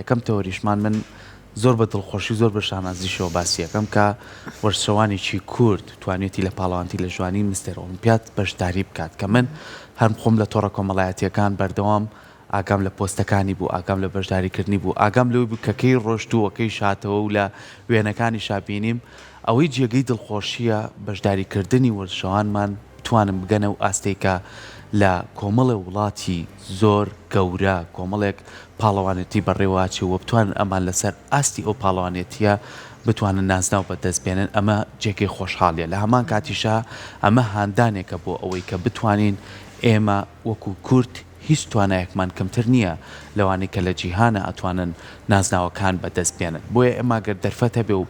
یەکەم تەوەریشمان من زۆر بە دڵخۆشی و زۆر بە شانازیشەوە باسی ئەکەم کە وەرزشەوانێکی کورد توانیویەتی لە پاڵەوانتی لەشجوانی مستێر ئۆڵمپیاد بەشداری بکات کە من هەر خۆم لە تۆڕە کۆمەڵایەتییەکان بەردەوام ئاگام لە پۆستەکانی بوو، ئاگام لە بەشداریکردنی بوو، ئاگام لەوەی بوو کە کەی ڕۆشتووە، کەیش هاتەوە و لە وێنەکانیشا بینیم. ئەوەی جێگەی دڵخۆشییە بەشداریکردنی وەرزشەوانمان بتوانن بگەنە ئەو ئاستەی کە لە کۆمەڵێ وڵاتی زۆر گەورە کۆمەڵێک پاڵەوانێتی بەڕێوەئەچێ و بتوانن ئەمان لەسەر ئاستی ئەو پاڵەوانێتییە بتوانن نازناو بەدەست بێنن ئەمە جێگەی خۆشحاڵیە لە هەمان کاتیشا ئەمە هاندانێکە بۆ ئەوەی کە بتوانین ئێمە وەکو کورد هیچ توانایەکمان کەمتر نییە لەوانەی کە لە جیهانا ئەتوانن نازناوەکان بەدەست بێنن بۆیە ئێمە گەر دەرفەت هەبێ و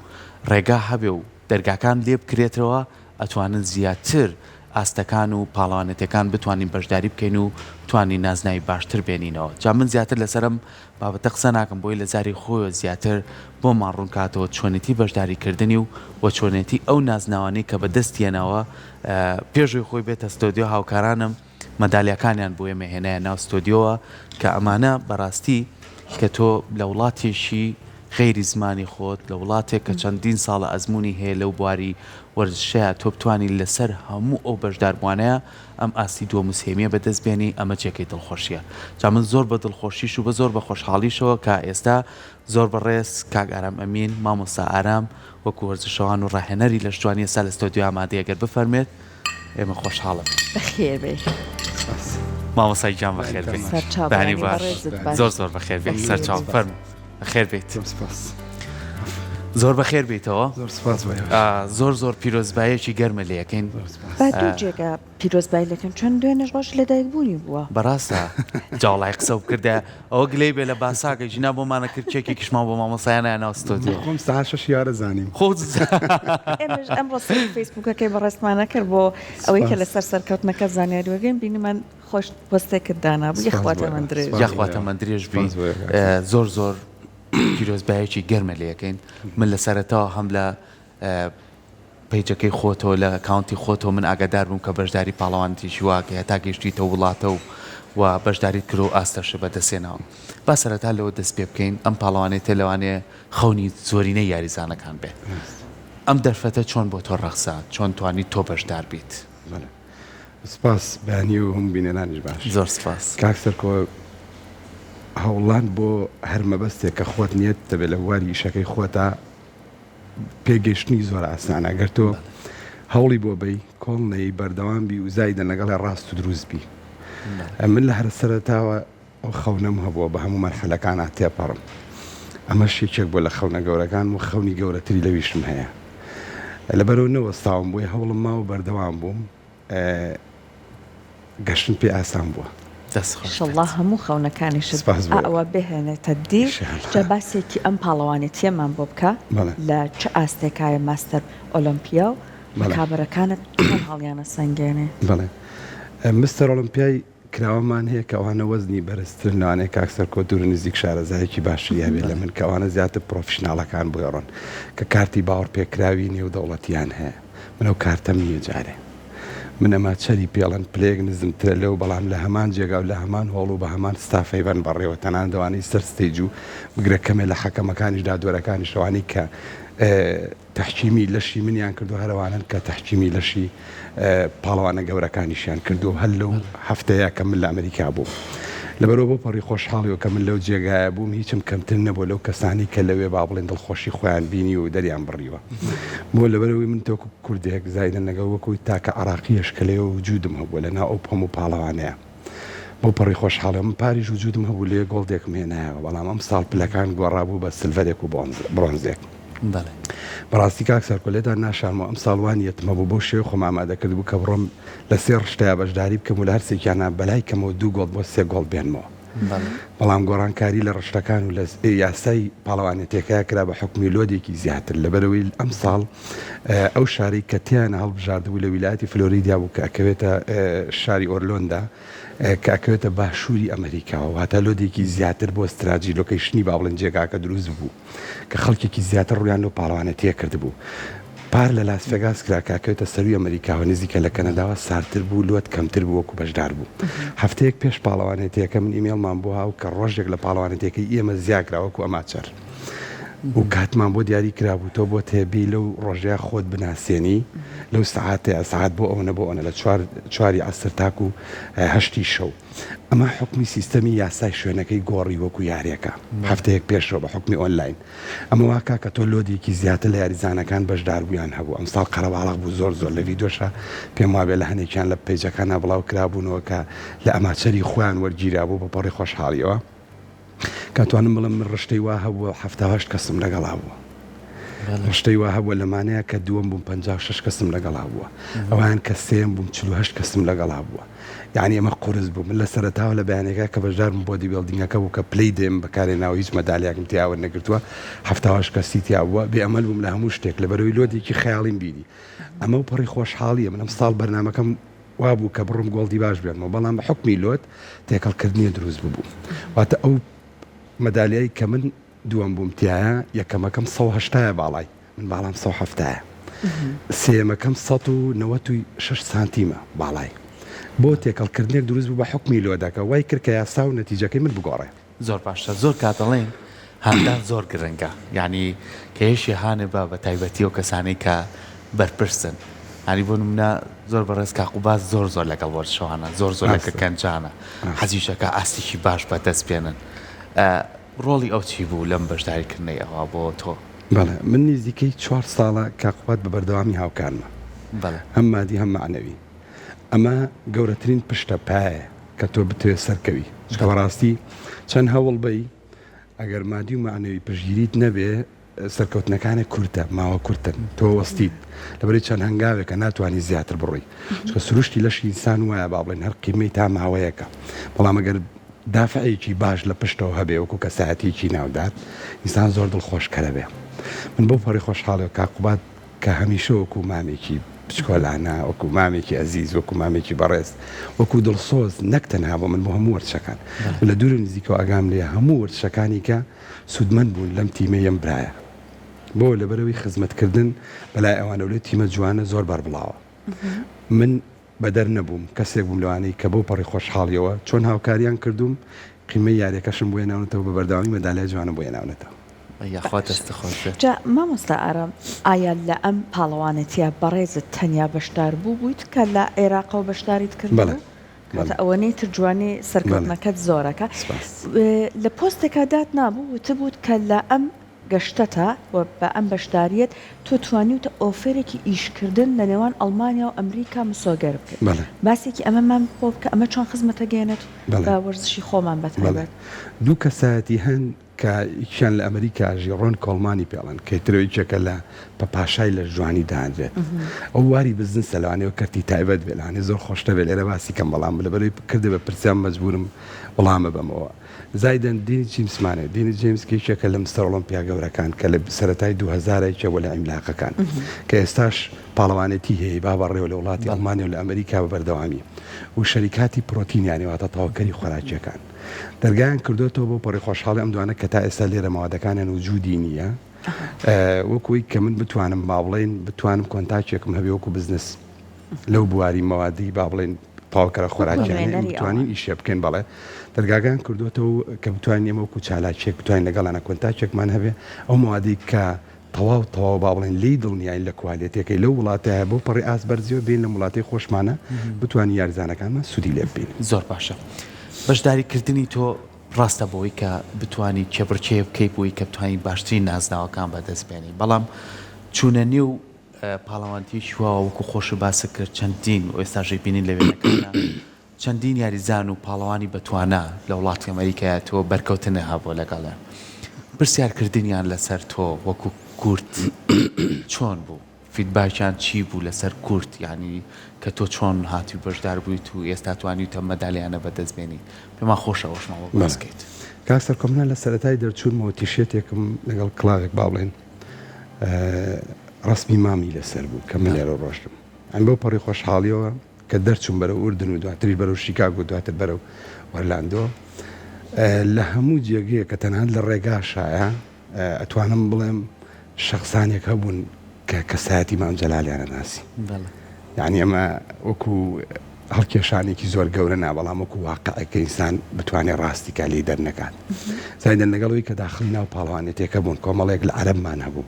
ڕێگا هەبێ و دەرگاکان لێ بکرێتەوە ئەتوانن زیاتر ئاستەکان و پاڵەوانێتیەکان بتوانین بەشداری بکەین و بتوانین نازناوی باشتر بێنینەوە جا من زیاتر لەسەر ئەم بابەتە قسە ناکەم بۆی لە زاری خۆیەوە زیاتر بۆمان ڕوون کاتەوە چۆنێتی بەشداری کردنی و وە چۆنێتی ئەو نازناوانەی کە بەدەستی هێناوە پێش ئەوەی خۆی بێتە ستۆدیۆ هاوکارانم مەدالیاکانیان بۆ ئێمە هێنایە ناو ستۆدیۆوە کە ئەمانە بەڕاستی کە تۆ لە وڵاتێکی غەیری زمانی خۆت لە وڵاتێک کە چەندین ساڵە ئەزموونی هەیە لەو بواری وەرزشەیە تۆ بتوانی لەسەر هەموو ئەو بەشداربووانەیە ئەم ئاستی دووەم و سێیەمیە بەدەست بێنی ئەمە جێگەی دڵخۆشیە جا من زۆر بە دڵخۆشیش و بە زۆر بە خۆشحاڵیشەوە کە ئێستا زۆر بەڕێز کاک ئارام ئەمین مامۆستا ئارام وەکو وەرزشەوان و ڕاهێنەری لەشجوانی ئێستا لە ستۆدیۆ ئامادەیە گەر بفەرموێت ئێمە خۆشحاڵە بین. بەخێر بێی. سپاس. مامۆستا گیان بەخێر بێی. سەرچاو بەیانی بەیانی باش. بەڕێزت باش. زۆر زۆر بەخێر بێی. بەخێر سەرچاو بێی. فەرموو بەخێر بێیت. زۆر سپاس. زۆر بەخێر بێیتەوە. زۆر سپاس بۆ ئێوەش. زۆر زۆر پیرۆزباییەکی گەرمە لێ ئەکەین. زۆر سپاس. با دوو جێگا پیرۆزبایی لێکەن چۆن دوێنێش ڕۆژی لەدایک بوونی بووە. بەڕاستە جا وەڵای قسەو بکردایە ئەوە گلەی بێ لە باساکە ژینا بۆمانە کرد کێکێکیشمان بۆ مامۆستایانایە ناو ستۆدیۆ. خۆم سەعات شەشی یارە زانیم. خۆ ئێمەش ئەمڕۆ سەیری فەیسبووکەکەی بەڕێزمانە کرد بۆ ئەوەی کە سپاس. لەسەر سەرکەوتنەکە زانیاری وەرگرین بینیمان خۆش پۆستێکت دانابوو سپاس یەخوا بۆ ئێوە. تەمەن درێژ سپاس یاخوا بۆ ئێوە. تەمەن درێژ بی سپاس بۆ ئێوە کاک سەرکۆ. زۆر زۆر پیرۆزبایەکی گەرمە لێ ئەکەین من لە سەرەتاوە هەم لە پەیجەکەی خۆتەوە لە ئەکاونتی خۆتەوە من ئاگادار بووم کە بەشداری پاڵەوانێتیی واکەی هەتا گەیشتویتە وڵاتە و و بەشداریت کردوە و ئاستەشت بەدەستهێناوە با سەرەتا لەوە دەست پێ بکەین ئەم پاڵەوانێتیە لەوانەیە خەونی زۆرینەی یاریزانەکان بێ ئەم دەرفەتە چۆن بۆ تۆ ڕەخسا چۆن توانیت تۆ بەشدار بیت؟ بەڵێ سپاس بەیانی و هەموو بینەرانیش باش. زۆر سپاس. کاک سەرکۆ هەوڵان بۆ هەر مەبەستێک کە خۆت نیەت دەبێت لە بواری ئیشەکەی خۆتا پێگەیشتنی زۆر ئاسانە گەر تۆ هەوڵی بۆ بەی کۆڵ نەی بەردەوام بی و زایدەن لەگەڵێ ڕاست و دروست بی من لە هەر سەرەتاوە ئەو خەونەم هەبووە بە هەموو مەرحەلەکانا تێپەڕم ئەمەش یەکێک بووە لە خەونە گەورەکانم و خەونی گەورەتری لەویشم هەیە لەبەرەوە نەوەستاوم بۆیە هەوڵم ما و بەردەوام بووم گەشتن پێ ئاسان بووە. دەست خۆش بێت. ئیشەڵا هەموو خەونەکانیشت سپاس بۆ ئەوە بهێنێتە دی ئیشەڵا. جا باسێکی ئەم پاڵەوانێتیەمان بۆ بکە بەڵێ. لە چ ئاستێکایە ماستەر ئۆلۆمپیا و بەڵێ. ڕکابەرەکانت چۆن هەڵیانەسەنگێنێ؟ بەڵێ مستەر ئۆڵۆمپیای کراوەمان هەیە کە ئەوانە وەزنی بەرزترن لەوانەیە کاک سەرکۆ دوور و نزیک شارەزایەکی باشتری هەبێت لە من کە ئەوانە زیاتر پرۆفیشناڵەکان بۆی ئەڕۆن کە کارتی باوەڕپێکراوی نێودەوڵەتیان هەیە من ئەو کارتەم نییە جارێ من ئەماچەری پێڵەن پلەیەک نزمترە لەو بەڵام لە هەمان جێگا و لە هەمان هۆڵ و بە هەمان ستافەی بەن بەڕێوە تەنانەت ئەوانەی سەر stage و بگرە کەمێ لە حەکەمەکانیش دادوەرەکانیش ئەوانەی کە تەحکیمی لەشی منیان کردووە هەر ئەوانەن کە تەحکیمی لەشی پاڵەوانە گەورەکانیشیان کردووە هەر لەو هەفتەیە کە من لە ئەمریکا بووم. لەبەرئەوە بەو پەڕی خۆشحاڵیەوە کە من لەو جێگایە بووم هیچم کەمتر نەبووە لەو کەسانەی کە لەوێ با بڵێن دڵخۆشی خۆیان بینیوە و دەریان بڕیوە. بۆ لەبەرئەوەی من تۆ کوردێک زایدەن لەگەڵ وەکو تاکە عەراقیەش کە لەوێ وجودم هەبووە لەناو ئەو هەموو پاڵەوانەیە. بەو پەڕی خۆشحاڵیەوە من پاریش وجودم هەبوو لێ gold ێکم هێنایەوە بەڵام ئەمساڵ پلەکان گۆڕابوو بە silver ێک و برۆنزێک. بەڵێ. بەڕاستی کاک سەرکۆ لێتان ناشارمەوە ئەمساڵ وا نیەتم هەبوو بەو شێوەی خۆم ئامادە کردبوو کە بڕۆم لە سێ ڕشتەیا بەشداری بکەم و لە هەرسێکیانا بەلای کەمەوە دوو gold بۆ سێ gold بێنمەوە بەڵێ. بەڵام گۆڕانکاری لە ڕشتەکان و لە یاسای پاڵەوانێتیەکەیا کرا بە حوکمی load ێکی زیاتر لەبەرئەوەی ئەمساڵ ئەو شارەی کە تێیانا هەڵبژاردبوو لە ویلایەتی فلۆریدیا بوو کە ئەکەوێتە شاری ئۆرلۆندا کە ئەکەوێتە باشووری ئەمەریکاوە واتە load ێکی زیاتر بۆ ستراتیژی location ی با بڵێن جێگاکە دروست ببوو کە خەڵکێکی زیاتر ڕوویان لەو پاڵەوانێتییە کردبوو. پار لە لاس ڤێگاس کرا کە ئەکەوێتە سەرووی ئەمەریکاوە نزیکە لە کەنەداوە ساردتر بوو load کەمتر بوو وەکو بەشدار بوو. هەفتەیەک پێش پاڵەوانێتیەکە من ئیمێڵمان بۆ هاو کە ڕۆژێک لە پاڵەوانێتیەکەی ئێمە زیا کرا وەکو amateur و کاتمان بۆ دیاری کرابوو تۆ بۆت هەیە بێی لەو ڕۆژەیا خۆت بناسێنی لەو سەعاتەیا سەعات بۆ ئەونە بۆ ئەونە لە چوار چواری عەسر تاکو هەشتی شەو ئەمە حوکمی سیستەمی یاسای شوێنەکەی گۆڕی وەکو یاریەکە هەفتەیەک پێشەوە بە حوکمی ئۆنلاین ئەمە وا کا کە تۆ load ێکی زیاتر لە یاریزانەکان بەشداربوویان هەبوو ئەمساڵ قەرەباڵغ بوو زۆر زۆر لە ڤیدۆشا پێم وابێ لە هەنێکیان لە page ەکانا بڵاو کرابوونەوە کە لە amateur ی خۆیان وەرگیرابوو بە پەڕی خۆشحاڵیەوە کە توانم بڵێم من ڕشتەی وا هەبووە 78 کەسم لەگەڵا بووە ڕشتەی وا هەبووە لەمانەیە کە دووەم بووم 56 کەسم لەگەڵا بووە ئەوان کە سێم بووم 48 کەسم لەگەڵا بووە یانی ئەمە قورس بوو من لە سەرەتاوە لە بەیانەکە کە بەشدار بووم body building ەکە بوو کە پلەی دەیەم بەکارهێناوە هیچ مەدالیاکم تیا وەرنەگرتووە 78 کەسی تیا بووە بێ ئەمەل بووم لە هەموو شتێک لەبەرەوەی load ێکی خەیاڵیم بینی ئەمە و پەڕی خۆشحاڵیە من ئەمساڵ بەرنامەکەم وابوو کە بڕم gold ی باش بێنمەوە بەڵام بە حوکمی load تێکەڵکردنیە دروست ببوو واتە ئەو مەدالیای کە من دووەم بووم تیایا یەکەمەکەم 180 باڵای من باڵام 170 سێیەمەکەم 196 سانتیمە باڵای بۆ تێکەڵکردنێک دروست بوو بە حوکمی load ەکە وای کرد کە یاسا و نەتیجەکەی من بگۆڕێ. زۆر باشە زۆر کات دەڵێن هاندان زۆر گرنگە یانی کە یەکێ هانێ با بە تایبەتی ئەو کەسانەی کە بەرپرسن یانی بۆ نمونە زۆر بەڕێز کاک قوباد زۆر زۆر لەگەڵ وەرزشەوانە زۆر زۆر لەگەڵ گەنجانە حەزیشەکە ئاستێکی باش بەدەست بێنن ڕۆڵی ئەو چی بوو لەم بەشداریکردنەی ئەوە بۆ تۆ؟ بەڵێ من نزیکەی چوار ساڵە کاک قوباد بە بەردەوامی هاوکارمە بەڵێ هەم مادی هەم مەعنەوی ئەمە گەورەترین پشتە پایە کە تۆ بتەوێت سەرکەوی چونکە بەڕاستی چەند هەوڵ بەی ئەگەر مادی و مەعنەوی پشتگیریت نەبێ سەرکەوتنەکانت کورتە ماوە کورتن تۆ وەستیت لەبەری چەند هەنگاوێکە ناتوانانی زیاتر بڕۆی چونکە سروشتی لەشی ئینسان وایە با بڵێن هەر قیمەی تا ماوەیەکە بەڵام ئەگەر دافعێکی باش لە پشتەوە هەبێ وەکو کەسایەتیەکی ناودار ئینسان زۆر دڵخۆشکەرە بێ من بەو پەڕی خۆشحاڵیەوە کاک قوباد کە هەمیشە وەکو مامێکی بچکۆلانە، وەکو مامێکی ئەزیز، وەکو مامێکی بەڕێز، وەکو دڵسۆز نەک تەنها بۆ من بۆ هەموو وەرزشەکان. من لە دوور و نزیکەوە ئاگام لێیە هەموو وەرزشەکانی کە سوودمەند بوون لەم تیمەی ئەم برایە. بۆ؟ لەبەرئەوەی خزمەتکردن بەلای ئەوانەوە لەو تیمە جوانە زۆر بەربڵاوە. من بەدەر نەبووم، کەسێک بووم لەوانەی کە بەو پەڕی خۆشحاڵیەوە چۆن هاوکاریان کردووم، قیمەی یاریەکەشم بۆ هێناونەتەوە، بە بەردەوامی مەدالیای جوانم بۆ هێناونەتەوە. یاخوا دەستت خۆش بێت. جا مامۆستا ئارام ئایا لە ئەم پاڵەوانێتیە بەڕێزت تەنیا بەشداربوو بوویت کە لە عێراقەوە بەشداریت بەڵێ کردبوو؟ بەڵێ. کاتە ئەوەنەی تر جوانی بەڵێ سەرکەوتنەکەت زۆرەکە. سپاس. لە پۆستێکا داتنابوو وتبووت کە لە ئەم گەشتەتا و بە ئەم بەشدارییەت تۆ توانیوتە offer ێکی ئیشکردن لە نێوان ئەڵمانیا و ئەمریکا مسۆگەر بکەیت. بەڵێ. باسێکی ئەمەمان بۆ بکە، ئەمە چۆن خزمەت ئەگەیەنێت بەڵێ. بە وەرزشی خۆمان بە بەڵێ. تایبەت؟ دوو کەسایەتی هەن کە یەکیان لە ئەمریکا ئەژی ڕۆن کۆڵمانی پێڵێن کە ترەوە یەکێکە لە بە پاشای لەشجوانی دانرێت. ئەو بواری بزنسە لەوانەیە کەرتی تایبەت بێ لەوانەیە زۆر خۆش نەبێ لێرە باسی کەم بەڵام لەبەرئەوەی کردت بە پرسیار مەجبوورم وڵام ببەمەوە. زایدن دینیس جیمسمانێ، دینیس جەیمس کە یەکێکە لە مستەر ئۆڵۆمپیا گەورەکان کە لە سەرەتای 2000 یەکێک بووە لە عیملاقەکان کە ئێستاش پاڵەوانێتی هەیە با بەڕێوە لە وڵاتی ئەڵمانیا و لە ئەمریکا بە بەردەوامی و شەریکاتی پرۆتین یانی واتە تەواوکەری خۆراکیەکان دەرگایان کردۆتەوە بۆ پەڕی خۆشحاڵی ئەم دوانە کە تا ئێستا لێرە مەوادەکانیان وجودی نییە وەکوی کە من بتوانم با بڵێین بتوانم کۆنتاکێکم هەبێ وەکو بزنس لەو بواری مەوادی با بڵێین تەواوکەرە خۆراکیانە بتوانین ئیشێ بکەین بەڵێ دەرگاکان کردوێتەوە کە بتوانین ئێمە وەکو چالاکیەک بتوانین لەگەڵانە کۆنتاکێکمان هەبێ ئەو مەوادی کە تەواو تەواو با بڵێن لێی دڵنیاین لە کوالێتیەکەی لەو وڵاتە هەیە بەو پەڕی ئاست بەرزیەوە بێین لەم وڵاتەی خۆشمانە بتوانین یاریزانەکانمان سوودی لێ ببینن. زۆر باشە بەشداری کردنی تۆ ڕاستە بۆی کە بتوانی کێبڕکێ بکەی بۆی کە بتوانی باشترین نازناوەکان بەدەست بێنی بەڵام چوونە نێو پاڵەوانتیەکی واوە وەکو خۆشت باست کرد چەندین و ئێستاش ئەیبینین لە وێنەکانا چەندین یاریزان و پاڵەوانی بەتوانا لە وڵاتی ئەمەریکایە تۆ بەرکەوتنت هەبووە لەگەڵیان پرسیار کردنیان لەسەر تۆ وەکو کورد چۆن بوو feedback یان چی بوو لەسەر کورد یانی کە تۆ چۆن هاتووی بەشدار بوویت و ئێستا توانیوتە مەدالیانە بەدەست بێنی پێمان خۆشە ئەوەشمان بۆ باس بەڵێ کەیت. کاک سەرکۆ من لە سەرەتای دەرچوونمەوە تیشێرتێکم لەگەڵ کڵاوێک با بڵێین ڕەسمی مامی لەسەر بوو کە من لێرە ڕۆشتم ئەم بەو پەڕی خۆشحاڵیەوە کە دەرچووم بەرەو ئوردن و دواتریش بەرەو شیکاگۆ دواتر بەرەو ئۆرلاندۆ لە هەموو جێگەیە کە تەنانەت لە ڕێگاشایە ئەتوانم بڵێم شەخسانێک هەبوون. کە کەسایەتی مام جەلالیان ئەناسی. یانی ئەمە وەکو هەڵکێشانێکی زۆر گەورە نا بەڵام وەکو واقعێک کە ئینسان بتوانێت ڕاستی کا لێی دەرنەکات. زایدەن لەگەڵ ئەوەی کە داخڵی ناو پاڵەوانێتیەکە بوون کۆمەڵێک لە عەرەبمان هەبوو.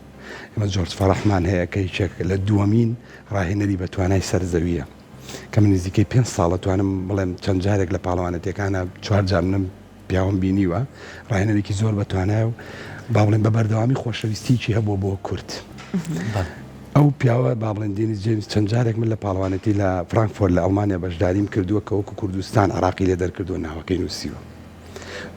ئێمە جۆرج فەڕەحمان هەیە کە یەکێک لە دووەمین ڕاهێنەری بە توانای سەر زەوییە کە من نزیکەی پێنج ساڵە توانم بڵێم چەند جارێک لە پاڵەوانێتیەکانا چوار جار منم پیاوم بینیوە ڕاهێنەرێکی زۆر بە توانایە و با بڵێن بە بەردەوامی خۆشەویستیکی هەبووە بۆ کورد. ئەو پیاوە با بڵێن دێنیس جەیمس چەند جارێک من لە پاڵەوانێتی لە فرانکفۆرت لە ئەڵمانیا بەشداریم کردووە کە وەکو کوردستان عراقی لێ دەرکردووە ناوەکەی نووسیوە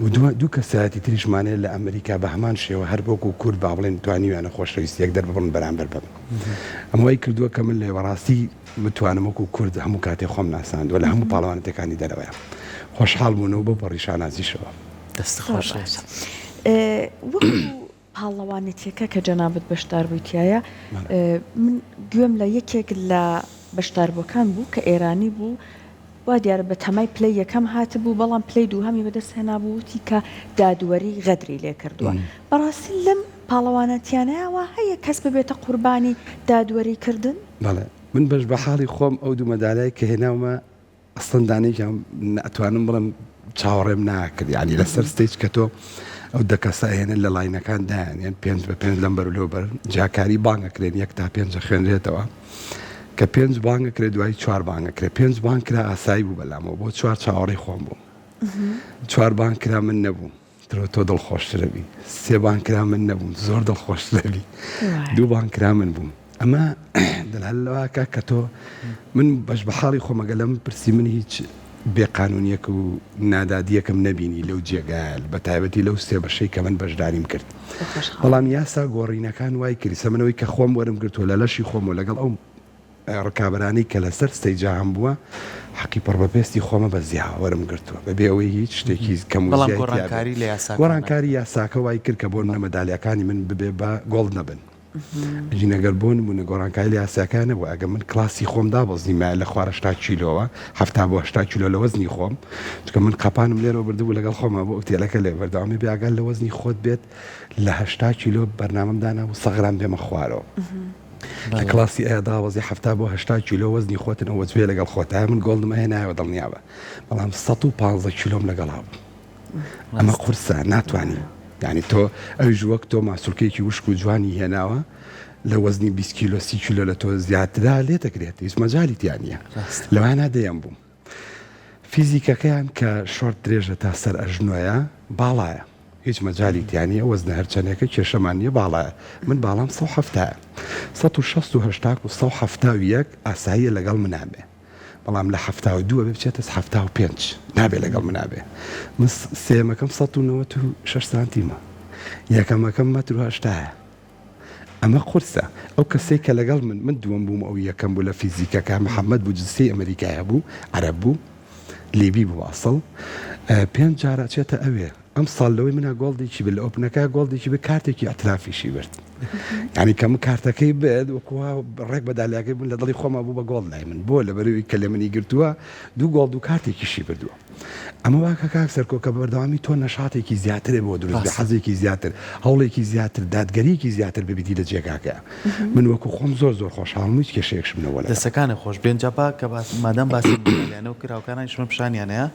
و دوو کەسایەتی تریشمان هەیە لە ئەمریکا بە هەمان شێوە هەر وەکو کورد با بڵێن توانیویانە خۆشەویستیەک دەرببڕن بەرامبەر بە من ئەمە وای کردووە کە من لێ بەڕاستی بتوانم وەکو کورد هەموو کاتێ خۆم ناساندووە لە هەموو پاڵەوانێتیەکانی دەرەوەیە خۆشحاڵ بوونەوە بەو پەڕی شانازیشەوە. دەست خۆش بێت. وەکو پاڵەوانێتیەکە کە جەنابت بەشدار بووی تیایا من گوێم لە یەکێک لە بەشداربووەکان بوو کە ئێرانی بوو وا دیارە بە تەمای پلەی یەکەم هاتبوو بەڵام پلەی دووهەمی بەدەست هێنابوو وتی کە دادوەری غەدری لێ کردووە بەڕاستی لەم پاڵەوانەتیانەیا وا هەیە کەس ببێتە قوربانی دادوەری کردن؟ بەڵێ من بەش بە حاڵی خۆم ئەو دوو مەدالیای کە هێناومە ئەسڵەن دانەیەکیان ئەتوانم بڵێم چاوەڕێم ناکرد یانی لەسەر stage کە تۆ ئەو دە کەسە ئەهێنن لە line ەکان دایانێن پێنج بە پێنج لەم بەر و لەو بەر جیاکاری بانگ ئەکرێن یەک تا پێنج ئەخوێنرێتەوە کە پێنج بانگ ئەکرێت دوایی چوار بانگ ئەکرێت پێنج بانگ کرا ئاسایی بوو بەلامەوە بۆ چوار چاوەڕێی خۆم بووم چوار بانگ کرا من نەبووم ترۆ تۆ دڵخۆشترەبی سێ بانگ کرا من نەبووم زۆر دڵخۆشترەبی دوو بانگ کرا من بووم ئەمە دەلالەت لەوە ئەکا کە تۆ من بەش بە حاڵی خۆم ئەگەر لەمن پرسی من هیچ بێ قانونیەک و نادادیەکم نەبینی لەو جێگایە بە تایبەتی لەو سێ بەشەی کە من بەشداریم کرد بەڵام یاسا گۆڕینەکان وای کرد سە منەوەی کە خۆم وەرم گرتووە لە لەشی خۆم و لەگەڵ ئەو ڕکابەرانەی کە لەسەر stage ا هەم بووە حەقی پڕ بە پێستی خۆمە بە زیاوە وەرم گرتووە بەبێ ئەوەی هیچ شتێکی کەم و بەڵام زیای تیا بێت گۆڕانکاری لە یاساکە گۆڕانکاری یاساکە وای کرد کە بۆ نمونە مەدالیاکانی من ببێ بە gold نەبن ئەگین ئەگەر بۆ نمونە گۆڕانکاری لە یاساکە نەبوو ئەگەر من کلاسی خۆم دابەزیمایە لە خوار 80 کیلۆوە 70 بۆ 80 کیلۆ لە وەزنی خۆم چونکە من قەپانم لێرەوە بردبوو لەگەڵ خۆما بۆ ئوتێلەکە لێ بەردەوامی بێ ئاگات لە وەزنی خۆت بێت لە 80 کیلۆ بەرنامەم دانابوو سەغرام بێمە خوارەوە لە کلاسی ئەیا داوەزی 70 بۆ 80 کیلۆ وەزنی خۆتن ئەو وەجبەیە لەگەڵ خۆتایە من gold م ئەهێنایەوە دڵنیابە بەڵام 115 کیلۆم لەگەڵا بوو ئەمە قورسە ناتوانی یانی تۆ ئەویش وەک تۆ ماسولکەیەکی وشک و جوانی هێناوە لە وەزنی 20 کیلۆ 30 کیلۆ لە تۆ زیاترا لێ دەگرێت هیچ مەجالی تیا نییە لەوانە دەیەم بووم فیزیکەکەیان کە شۆرت درێژە تا سەر ئەژنۆیە باڵایە هیچ مەجالی تیا نییە وەزنە هەرچەندێکە کێشەمان نییە باڵایە من باڵام 170 168 تاکو 171 ئاساییە لەگەڵ منابێ بەڵام لە 72 ئەبێ بچێتە 75 نابێ لەگەڵ منا بێ من سێیەمەکەم 196 سانتیمە یەکەمەکەم مەتر و هەشتایە ئەمە قورسە ئەو کەسەی کە لەگەڵ من من دووەم بووم ئەو یەکەم بوو لە فیزیکەکە محەممەد بوو جنسیەی ئەمریکای هەبوو عەرەب بوو لیبی بوو ئەسڵ پێنج جار ئەچێتە ئەوێ ئەمساڵ لەوەی منا gold ێکی برد لە open ەکە gold ێکی برد کارتێکی ئیعترافیشی برد یعنی کە من کارتەکەی برد وەکووا ڕێک بە دالیاکەی بوون لە دڵی خۆما بوو بە gold لای من بۆ لەبەرەوەی کە لە منی گرتووە دوو gold و کارتێکیشی بردووە ئەمە واکە کاک سەرکۆ کە بەردەوامی تۆ نەشاتێکی زیاترێ بۆ دروست بێ حەزێکی زیاتر هەوڵێکی زیاتر دادگەریەکی زیاتر ببیتی لە جێگاکە من وەکو خۆم زۆر زۆر خۆشحاڵم هیچ کێشەیەکشم نەبووە لەگەڵ. دەستەکانت خۆش بێن جا با کە باس مادام باسی مەدالیانە و کرا هاوکارانیش من پیشانیان هەیە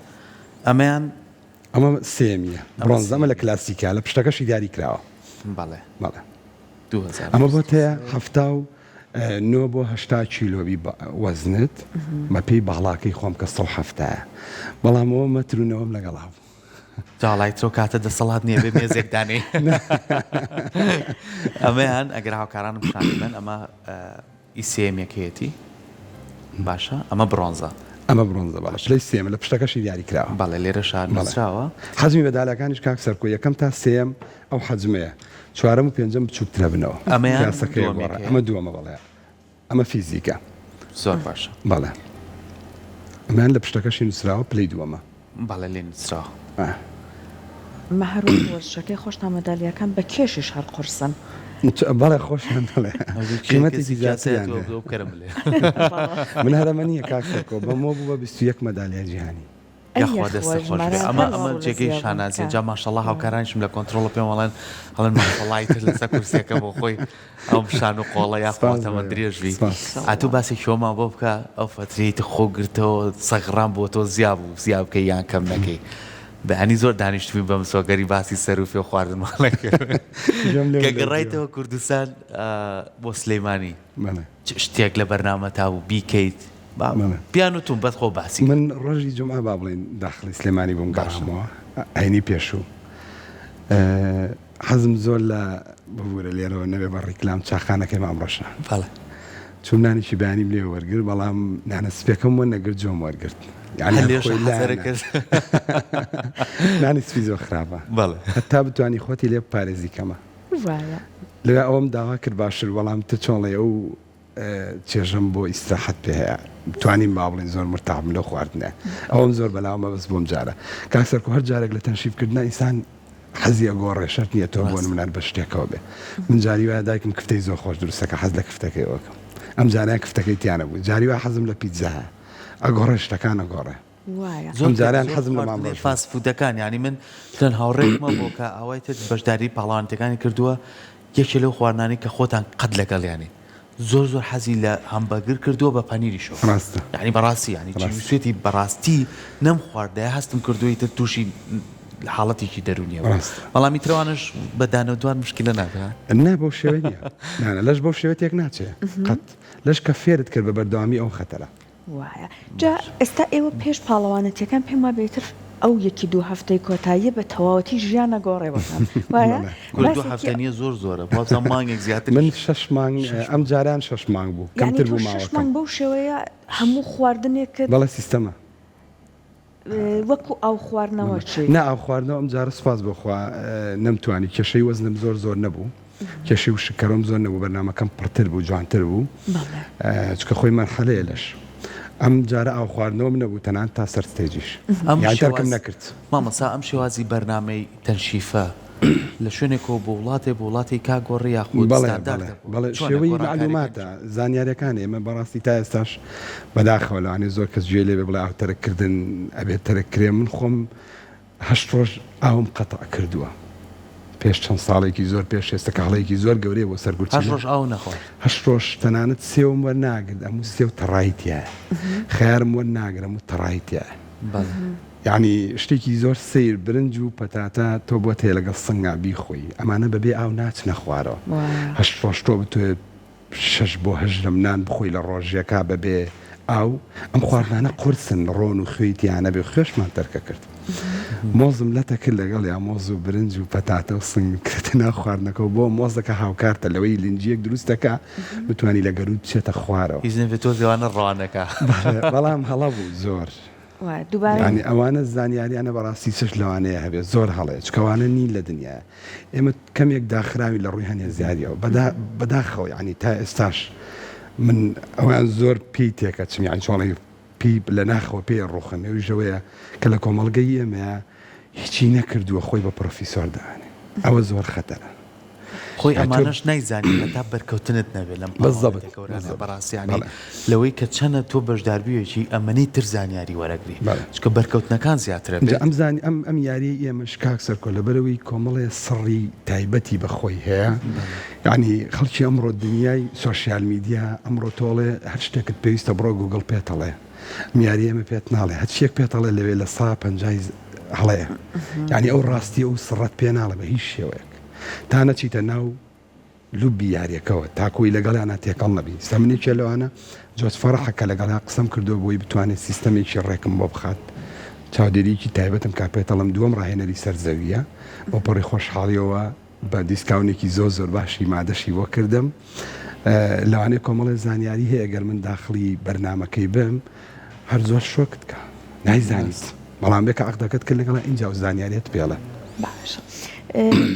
ئەمەیان ئەمە سێیەمیە بڕۆنز ئەمە لە کلاسیکە لە پشتەکەشی دیاری کراوە. بەڵێ. بەڵێ. ئەمە بۆت هەیە 79 بۆ 80 کیلۆبی وەزنت بە پێی باڵاکەی خۆم کە 170 بەڵام ئەوە مەتر و نەوەم لەگەڵا بوو. جاڵای تۆ کاتە دەسەڵات نییە بێ مێزێک دانێی. ئەمەیان ئەگەر هاوکارانم پیشانی بەن ئەمە ئی سێیەمیەکەیەتی باشە ئەمە بڕۆنزە. ئەمە بڕۆنزە بەڵێ پلەی سێیەمە لە پشتەکەشی دیاری کراوە. بەڵێ لێرەشا نووسراوە. حەجمی مەدالیاکانیش کاک سەرکۆ یەکەم تا سێیەم ئەو حەجمەیە چوارەم و پێنجەم بچووکترە بنەوە ئەمەیان پیاسەکەی گۆڕا دووەمیەکەیە. ئەمە دووەمە بەڵێ ئەمە فیزیکە. زۆر باشە. بەڵێ ئەمەیان لە پشتەکەشی نووسراوە پلەی دووەمە. بەڵێ لێ نووسراوە. ئەمە هەر وەکو وەرزشەکەی خۆشتان مەدالیاکان بە کێشیش هەر قورسن. بەڵێ خۆشیان دەڵێ قیمەتێکی زیاتریان هەیە. من هەر ئەمە نییە کاک سەرکۆ بەمەوە بوو بە 21 مەدالیای جیهانی. ئەی یاخوا یاخوا دەستت خۆش بێ ژمارە ئەمە هەر ئەمە وا ڕوو لە جێگەی زیابوون شانازیە کە جا ماشەڵا هاوکارانیشم لە کۆنترۆڵە پێم ئەڵێن ئەڵێن ماشەڵای تر لەسەر کورسیەکە بۆ خۆی ئەم شان و قۆڵە یاخوا سپاس بۆ تەمەن ئێوە درێژ بی سپاس. ئەتوو ئیشەڵا. باسێکی ئەومان بۆ بکە ئەو فەترەی تر خۆ گرتەوە سەغران بۆ تۆ زیا بوو زیا بکەی یان کەم نەکەی بەیانی زۆر دانیشتبووین بە مسۆگەری باسی سەر و پێ و خواردنمان ئەکرد گوێم لێ کە بوو لەو دیوە. گەڕایتەوە کوردستان بۆ سلەیمانی بەڵێ. چ شتێک لە بەرنامەتا بوو بیکەیت با بەڵێ. پیان وتوم بەس خۆ باسی کە. من ڕۆژی جومعە با بڵێین داخڵی سلێمانی بووم باشە. گەڕامەوە هەینی پێشوو حەزم زۆر لە ببورە لێرەوە نەبێ بە ڕیکلام چاخانەکەی مام ڕەشە. بەڵێ. چووم نانێکی بەیانیم لێ وەرگرت بەڵام نانە سپیەکەم وەرنەگرت جۆم وەرگرت یانی هەر هەر لێشە خۆی حەزەرە لایانە کرد. نانی سپی زۆر خراپە بەڵێ. هەتا بتوانی خۆتی لێ بپارێزی کەمە. وایە. لەوێ ئەوەم داوا کرد باشتر بەڵام تر چۆن ڵێی ئەو چێژەم بۆ ئیستراحەت پێ هەیە توانیم با بڵێین زۆر مورتاح بم لەو خواردنە ئەوەم زۆر بەلاوە مەبەست بۆم جارە کاک سەرکۆ هەر جارێک لە تەنشیف کردنا ئینسان حەزی ئەگۆڕێ شەرت نییە تۆ بۆ ڕاستە. نمونە هەر بە شتێکەوە بێ من جاری وایە دایکم کفتەی زۆر خۆش دروست ئەکا حەز لە کفتەکەی ئەکەم ئەم جارەیان کفتەکەی تیا نەبوو جاری وایە حەزم لە پیتزا هەیە ئەگۆڕێ شتەکان ئەگۆڕێ. وایە. زۆر ئەم جارەیان زۆر حەزم لە مام خواردنی ڕەش بوو. فاست فودەکان یانی من چەند هاوڕێیەکم هەبوو کە ئاوای تر بەشداری پاڵەوانێتیەکانی کردووە یەکێ لەو خواردنانەی کە خۆتان قەت لەگەڵیانین زۆر زۆر حەزی لە هەمبەگر کردووە بە پەنیریشەوە ڕاستە یانی بەڕاستی یانی ڕاستە. چیوسێتی بەڕاستی نەم خواردایە هەستم کردووە ئیتر تووشی حاڵەتێکی دەروونیە بوو ڕاستە. بەڵام ئیتر ئەوانەش بە دانەودوان مشکلە نابێ ها؟ نا بەو شێوەیە نییە نا نا لەش بەو شێوەیە تێک ناچێ قەت لەش کە فێرت کرد بە بەردەوامی ئەو خەتەرە. وایە جا ئێستا ئێوە پێش پاڵەوانێتیەکان پێم وابێ ئیتر ئەو یەکی دوو هەفتەی کۆتاییە بە تەواوەتی ژیان ئەگۆڕێ بۆتان وایە بەڵێ. کورە دوو باسێکی هەفتە نیە زۆر زۆرە وابزانم مانگێک زیاتریش. من شەش مانگ ئەم جارەیان شەش مانگ بوو یانی کەمتر تۆ بوو شەش ماوەکەم. مانگ بەو شێوەیە هەموو خواردنێکت. بەڵێ سیستەمە. وەکو ئاو خواردنەوە چی؟ نا ئاو خواردنەوە ئەم جارە سوپاس بۆ خوا نەمتوانی کێشەی وەزنم زۆر زۆر نەبوو کێشەی وشککەرەوەم زۆر نەبوو بەرنامەکەم پڕتر بوو جوانتر بوو چونکە خۆی مەرحەلەیە لەش ئەم جارە ئاو خواردنەوەم نەبوو تەنانەت تا سەر ستەیجیش ئەم یان تەرکم شێواز نەکرد. مامۆستا ئەم شێوازی بەرنامەی تەنشیفە لە شوێنێکەوە بۆ وڵاتێ بۆ وڵاتی کا گۆڕی یاخود بەڵێ بەڵێ ستانداردە بۆ بەڵێ چۆنە شێوەی گۆڕانکاریەکانی مەعلوماتە چۆنە؟ زانیاریەکان ئێمە بەڕاستی تا ئێستاش بەداخەوە لەوانەیە زۆر کەس گوێی لێ بێ بڵێ ئاو تەرک کردن ئەبێ تەرک کرێ من خۆم هەشت ڕۆژ ئاوم قەتع کردووە پێش چەند ساڵێکی زۆر پێش ئێستا کە هەڵەیەکی زۆر گەورەیە بۆ سەر هەشت گورچیلە ڕۆژ ئاو نەخوارد؟ هەشت ڕۆژ تەنانەت سێوم وەرناگرت ئەموو سێو تەڕایی تیایە خەیارم وەرناگرت ئەموو تەڕایی تیایە بەڵێ. یەعنی شتێکی زۆر سەیر برنج و پەتاتە تۆ بۆت هەیە لەگەڵ سنگا بیخۆی ئەمانە بەبێ ئاو ناچنە خوارەوە هەشت ڕۆژ تۆ بتۆێ شەش بۆ هەشت ژەم نان بخۆی لە ڕۆژێکا بەبێ ئاو ئەم خواردنانە قورسن ڕۆن و خوێی تیا نەبێ خوێشمان تەرکە کرد مۆزم لەتە کرد لەگەڵیا مۆز و برنج و پەتاتە و سنگ کردە ناو خواردنەکەوە بۆ مۆزەکە هاوکارتە لەوەی لنجیەک دروست دەکا بتوانی لە گەرووت بچێتە خوارەوە. هیچ نەبێ تۆزێ وانە ڕەوانەکا. بەڵێ بەڵام هەڵە بوو زۆر. وایە دووبارەی. یانی ئەوانە زانیاریانە بەڕاستی چش لەوانەیە هەبێت زۆر هەڵەیە چونکە ئەوانە نین لە دنیایا ئێمە کەمێک داخراوین لە ڕووی هەنێ زیاریەوە بەداخەوە یانی تا ئێستاش من ئەویان زۆر پێی تێکەچم یانی چۆڵی پێی لە ناخەوە پێی ڕوخم ئەویش ئەوەیە کە لە کۆمەڵگەی ئێمەیا هیچی نەکردووە خۆی بە پرۆفیسۆر دائەنێ ئەوە زۆر خەتەرە. خۆی یانی تۆ ئەمانەش نایزانی هەتا بەرکەوتنت نەبێت لەم بالضبط پاڵەوانێتیە گەورانە بالضبط بەڕاستی یانی بەڵێ. لەوەی کە چەنە تۆ بەشداربوویەکی ئەمەنەی تر زانیاری وەرەگری بەڵێ. چونکە بەرکەوتنەکان زیاترە ئینجا بێت. ئەم زانی ئەم ئەم یاریەی ئێمەش کاک سەرکۆ لەبەرئەوەی کۆمەڵێ سڕی تایبەتی بە خۆی هەیە یانی خەڵکی ئەمڕۆ دنیای سۆشیال میدیا ئەمڕۆ تۆڵێ هەر شتێکت پێویستە بڕۆ گوگڵ پێتەڵێ ئەم یاریە ئێمە پێت ناڵێ هەرچیەک پێتەڵێ لەوێ لە سا پەنجای هەڵەیە یانی ئەو ڕاستی ئەو سڕەت پێ ناڵێ بە هیچ شێوەیەک تا نەچیتە ناو لوبی یاریەکەوە تاکوی لەگەڵیانا تێکەڵ نەبی ئیستا من یەکێ لەوانە جۆز فەڕحە کە لەگەڵیا قسەم کردوە بۆی بتوانێت سیستەمێکی ڕێکم بۆ بخات چاودێریەکی تایبەتم کا پێتەڵم دووەم ڕاهێنەری سەر زەویە بەوپەڕی خۆشحاڵیەوە بە دیسکاونێکی زۆر زۆر باشی مادەشی بۆ کردم لەوانەیە کۆمەڵێ زانیاری هەیە گەر من داخڵی بەرنامەکەی بم هەر زۆر شۆکت کە نایزانیت بەڵام بێ کە عەقدەکەت کرد لەگەڵا ئینجا ئەو زانیاریەت پێڵێ. باشە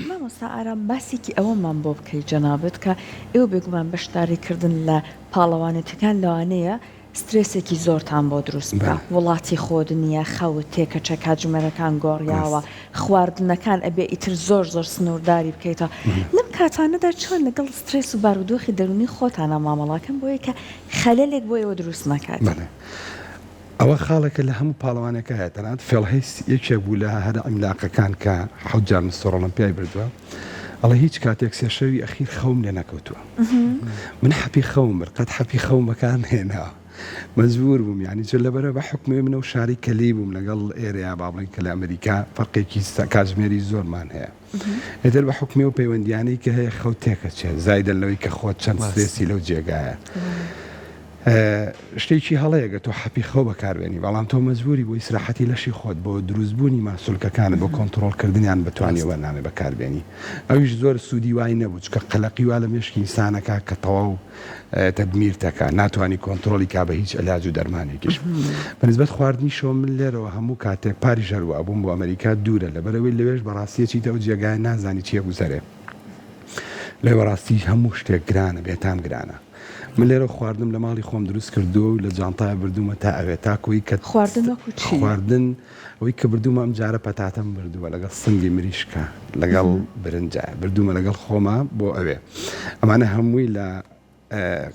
مامۆستا ئارام باسێکی ئەوەمان بۆ بکەی جەنابت کە ئێوە بێگومان بەشداری کردن لە پاڵەوانێتیەکان لەوانەیە سترێسێکی زۆرتان بۆ دروست بکا وڵاتی خۆت نیە خەوت تێکەچێ کاتژمێرەکان گۆڕیاوە خواردنەکان ئەبێ ئیتر زۆر زۆر سنورداری بکەیتەوە لەم کاتانەدا چۆن لەگەڵ سترێس و بارودۆخی دەرونی خۆتانا مامەڵەکەن بۆیە کە خەلەلێک بۆ ئێوە دروست نەکات؟ بەڵێ. ئەوە خاڵێکە لە هەموو پاڵەوانەکە هەیە تەنانەت فێڵ هەیس یەکێک بوو لە هەرە عیملاقەکان کە حەوت جار مستەر ئۆڵۆمپیای بردووە ئەڵێ هیچ کاتێک سێ شەوی ئەخیر خەوم لێ نەکەوتووە من حەپی خەوم برد قەت حەپی خەوم بەکار نەهێناوە مەجبور بووم یانی چون لەبەرە بە حوکمی من ئەو شارەی کە لێی بووم لەگەڵ ئێرەیا با بڵێین کە لە ئەمریکا فەرقێکی کاتژمێری زۆرمان هەیە ئیتر بە حوکمی ئەو پەیوەندیانەی کە هەیە خەو تێکەچێت زایدەن لەوەی کە خۆت چەند سترێسی لەو جێگایە شتێکی هەڵەیە گەر تۆ حەپی خەو بەکاربێنی بەڵام تۆ مەجبوری بۆ ئیسراحەتی لەشی خۆت بۆ دروستبوونی ماسولکەکانت بۆ کۆنتڕۆڵکردنیان بتوانی ئەو بەرنامەی بەکاربێنی ئەویش زۆر سوودی وای نەبوو چونکە قەلەقی وا لە مێشکی ئینسانەکا کە تەواو تەدمیرتەکا ناتوانی کۆنتڕۆڵی کا بە هیچ علاج و دەرمانێکیش بە نسبەت خواردنیشەوە من لێرەوە هەموو کاتێک پاریش هەر وابووم بۆ ئەمەریکا دوورە لەبەرئەوەی لەوێش بەڕاستی ئەچیتە ئەو جێگایە نازانی چی ئەگوزەرێ لەوێ بەڕاستی هەموو شتێک گرانە بێتام گرانە من لێرە خواردنم لە ماڵی خۆم دروست کردووە و لە جانتایە بردوومە تا ئەوێ تاکوی کە خواردن وەکو چی؟ خواردن ئەوەی کە بردوومە ئەم جارە پەتاتەم بردووە لەگەڵ سنگی مریشکە لەگەڵ برنجە بردوومە لەگەڵ خۆما بۆ ئەوێ ئەمانە هەمووی لە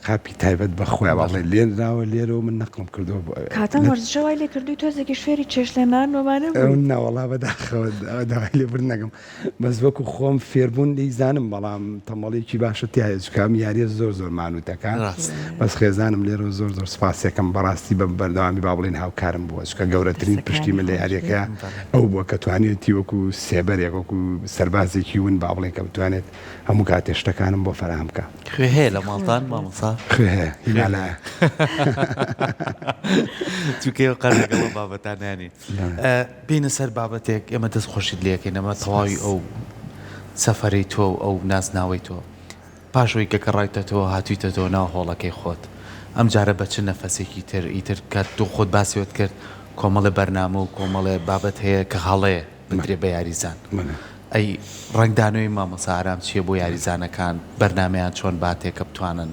قاپی تایبەت بە خۆیان با بڵێین لێنراوە لێرەوە من نەقڵم کردووە بۆ ئەوێ. کاتان وەرزشە وای لێ کردووی تۆزێکیش فێری چێشتلێنان و ئەمانە بوویت؟ نەوەڵا بەداخەوە داوای لێبوردن ئەکەم بەس وەکو خۆم فێربوون دەیزانم بەڵام تەمەڵیەکی باشە تیایە چونکە ئەم یاریە زۆر زۆر مانوتەکە بەس خێزانم لێرەوە زۆر زۆر سپاسیەکەم بەڕاستی بە بەردەوامی با بڵێین هاوکارم بووە چونکە گەورەترین پشتی من لە یاریەکە ئەو بووە کە توانیەتی وەکو سێبەرێک وەکو سەربازێکی ون با بڵێین کە بتوانێت هەموو کاتێ شتەکانم بۆ فەراهەم بکا. خوێ هەیە لە ماڵتان مامۆستا؟ خوێ هەیە هیمالایە. چونکە ئێوە قەت لەگەڵ ئەو بابەتانە نین. بێینە سەر بابەتێک ئێمە دەست خۆشیت لێ ئەکەین ئەمە تەواوی ئەو سەفەرەی تۆ و ئەو نازناوەی تۆ پاش ئەوەی کە گەڕایتەتەوە هاتوویتەتەوە ناو هۆڵەکەی خۆت ئەم جارە بە چ نەفەسێکی تر ئیتر کە تۆ خۆت باسیت کرد کۆمەڵێ بەرنامە و کۆمەڵێ بابەت هەیە کە هەڵەیە بدرێ بە یاریزان ئەی ڕەنگدانەوەی مامۆستا ئارام چیە بۆ یاریزانەکان بەرنامەیان چۆن باتێ کە بتوانن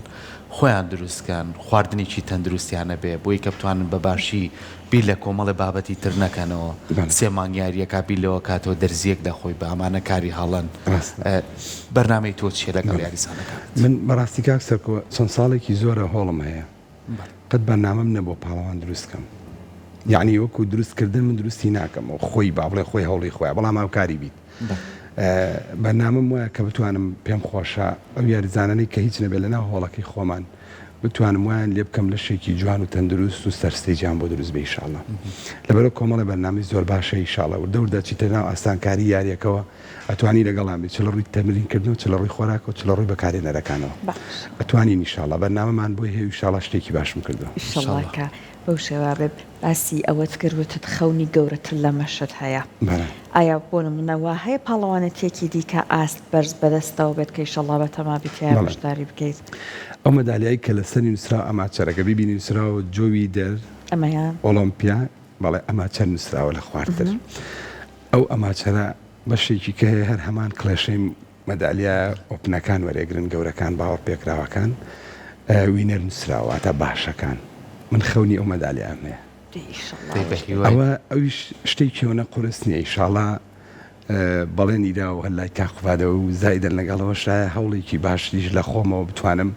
خۆیان دروست کەن خواردنێکی تەندروستیان هەبێ بۆی کە بتوانن بە باشی بیر لە کۆمەڵێ بابەتی تر نەکەنەوە سێ مانگ یاریەکا بیر لەوە کاتەوە دەرزیەک لە خۆی بە ئەمانە کاری هەڵەن بەرنامەی تۆ چیە لەگەڵ یاریزانەکانت؟ من بەڕاستی کاک سەرکۆ چەند ساڵێکی زۆرە هۆڵم هەیە قەت بەرنامەم نەبووە پاڵەوان دروست کەم یەعنی وەکو دروست کردن من دروستی ناکەم و خۆی با بڵێ خۆی هەوڵی خۆیە بەڵام هاوکاری بیت بەرنامەم وایە کە بتوانم پێم خۆشە ئەو یاریزانانەی کە هیچ نەبێت لەناو هۆڵەکەی خۆمان بتوانم وایان لێ بکەم لەشێکی جوان و تەندروست و سەر ستەیجیان بۆ دروست بێ ئیشاڵا لەبەرئەوە کۆمەڵێ بەرنامەی زۆر باش هەیە ئیشاڵا وردە وردە ئەچیتە ناو ئاسانکاری یاریەکەوە ئەتوانی لەگەڵان بی چ لە ڕووی تەمرین کردنەوە چ لە ڕووی خۆراکەوە چ لە ڕووی بەکارهێنەرەکانەوە ئەتوانین ئیشاڵا بەرنامەمان بۆی هەیە و ئیشاڵا شتێکی باشم کردووە. ئیشەڵا کە بەو شێوە بێت. باسی ئەوەت کرد وتت خەونی گەورەتر لەمەشت هەیە. بەڵێ. ئایا بۆ نموونە وا هەیە پاڵەوانێتییەکی دیکە ئاست بەرز بەدەستەوە بێت کە ئیشەڵا بەتەما بی تیایا بەڵێ. بەشداری بکەیت؟ ئەو مەدالیای کە لەسەری نووسراوە amateur ە گەر بیبینی نووسراوە جۆوی دەر ئەمەیان؟ ئۆڵۆمپیا بەڵێ amateur نووسراوە لە خوارتر. ئەو amateur ە بەشێکی کە هەیە هەر هەمان کڵێشەی مەدالیا open ەکان وەرێگرن گەورەکان باوەڕ پێکراوەکان winner نووسراوە واتا باشەکان من خەونی ئەو مەدالیام هەیە ئەوە ئەویش شتێکی ئەوەنە قورس نییە ئیشاڵا بەڵێنی داوە هەر لای کاک قوبادەوە و زایدەن لەگەڵەوەشایە هەوڵێکی باشتریش لە خۆمەوە بتوانم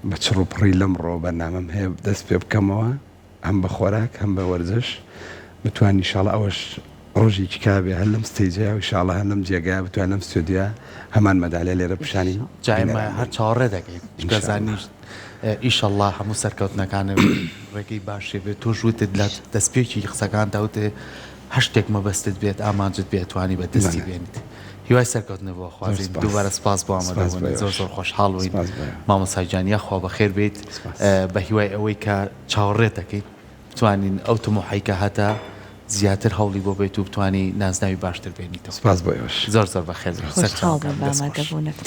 بە چڕ و پڕی لەمڕۆ بەرنامەم هەیە دەست پێ بکەمەوە هەم بە خۆراک هەم بە وەرزش بتوانین ئیشاڵا ئەوەش ڕۆژێکی کا بێ هەر لەم stage ەیا و ئیشاڵا هەر لەم جێگایە بتوانین لەم ستۆدیۆیا هەمان مەدالیا لێرە پیشانی جا ئێمە بینەران هەر بەین چاوەڕێ دەکەین چونکە ئینشاڵا. زانیشت ئیشەڵا هەموو سەرکەوتنەکانت ڕێگەی باشێ بێت تۆش وتت لە دەستپێکی قسەکانتا وتت هەر شتێک مەبەستت بێت ئامانجت بێت ئەتوانی بە دەستی بەڵێ. بێنیت هیوای سەرکەوتنت بۆ زۆر خوازین سپاس. دووبارە سپاس بۆ سپاس بۆ ئامادەبوونت زۆر ئێوەش. زۆر خۆشحاڵ بووین سپاس بۆ ئێوە. مامۆستا گیان یاخوا بەخێر بێیت سپاس. بە هیوای ئەوەی کە چاوەڕێت دەکەین بتوانین ئەو تموحەی کە هەتە زیاتر هەوڵی بۆ بەیت و بتوانی نازناوی باشتر بێنیتەوە. سپاس بۆ ئێوەش. زۆر زۆر بەخێر بێی خۆشحاڵ سەرچاوەکان بووم بە دەست خۆش. ئامادەبوونت.